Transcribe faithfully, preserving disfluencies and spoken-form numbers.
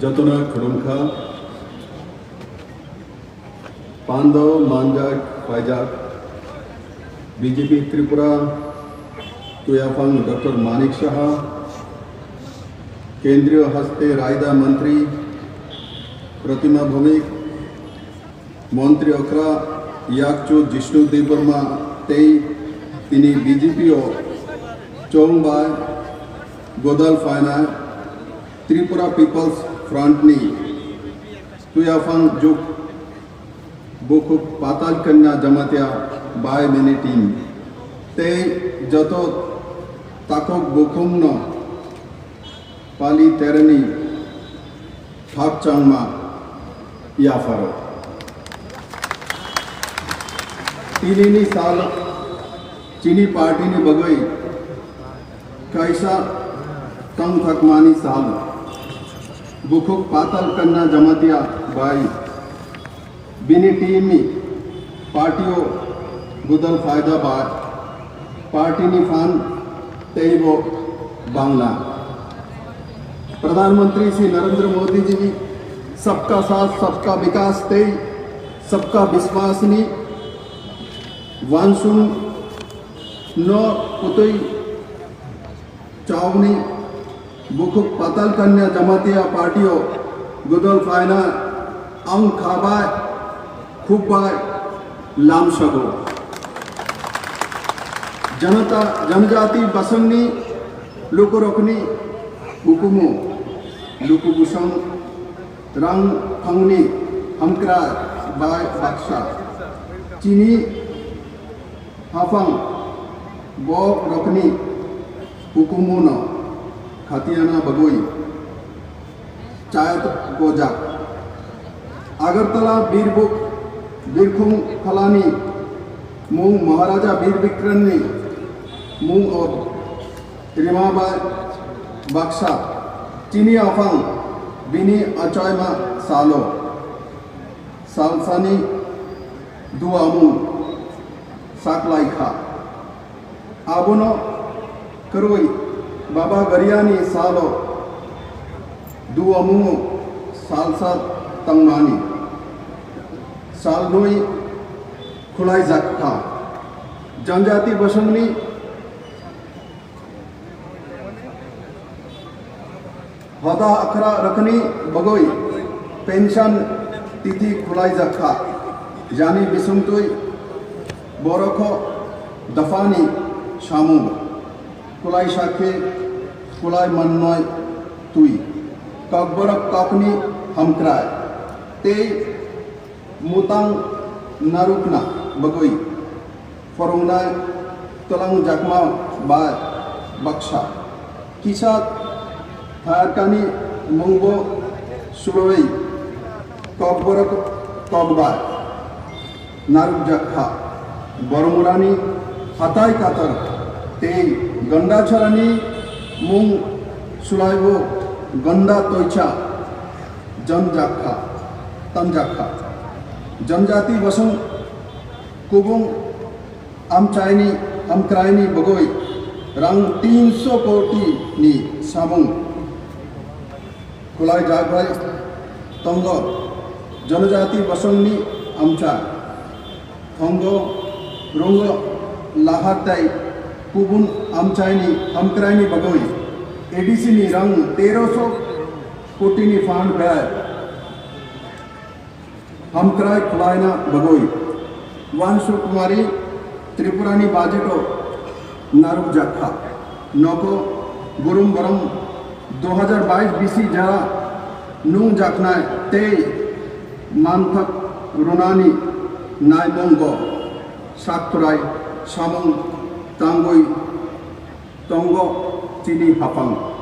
Jotono khulumkha. Pando manjak paijak B J P Tripura tuyaphang Doctor Manik Saha, Kendriyo Haste Raida Mantri Pratima Bhowmik, Montri okra yakchu Jishnu Debbarma tei tini B J P o chong bai godal phainai Tripura People's Front ni tuyaphang juk bukhuk Patal Kanya Jamatia bai mini team tei joto takhuk bukhung no pali terani khakchangma yapharo. Tinini sal chini party ni bagwi kaisa tongthokmani sal. Bukhuk Patal Kanya Jamatia bai bini team ni party o godal phaida bai party ni phan teibo bangna. Pradhan Mantri Shri Narendra Modi ji ni Sabka Saath Sabka Vikas tei Sabka Vishwas ni wansung no kutui chawni bukhuk Patal Kanya Jamatia party o godal phaina ang khabai khubbai lamsago. Janata, janajati basangni lukurokni hukumu, luku busang rang phangni hamkra bai baksa chini haphang borokni hukumuno khatiana bagwi chayat gojak. Agartala Birbuk Birkhung Phalani mung Maharaja Bir Bikranni mung o rima bai baksa chini aphang bini achaima salo salsani duamung saklaikha. Abono kwrwi Baba Gariani salo duamungo salsa tangmani salnwi khulaijakha. Janjati bosongni hoda akhra rwkni bagwi pension tithi khulaijakha. Jani bisingtwi borokho dophani samung khulaisa khe khulai mannoi twi Kokborok kokni hamkrai tei mutang narukna bagwi phwrwngnai twlangjakma bai baksa kisa tharkani mungbo suloi Kokborok kokbai narukjakha. Bormurani hatai katar tei Gandacharani mung sulaibo Ganda Toicha janjakha, tanjakha. Janjati bosong kubung amchaini, amkraini bagwi rang tinso koti ni samung khulai jakbai tongo. Janajati bosongni amcha thongo rungo lahar tai kubun amchaini amkraini bagwi A D C ni rang teroso koti ni fund bai hamkrai khwlaina bagwi wansukmani Tripurani budget o narwkjakha. Nogo burum borom dui hajar bais bisi jara nungjaknai tei manthak rwnani naimungo sakthwrai samung tangwi tongo chini haphang.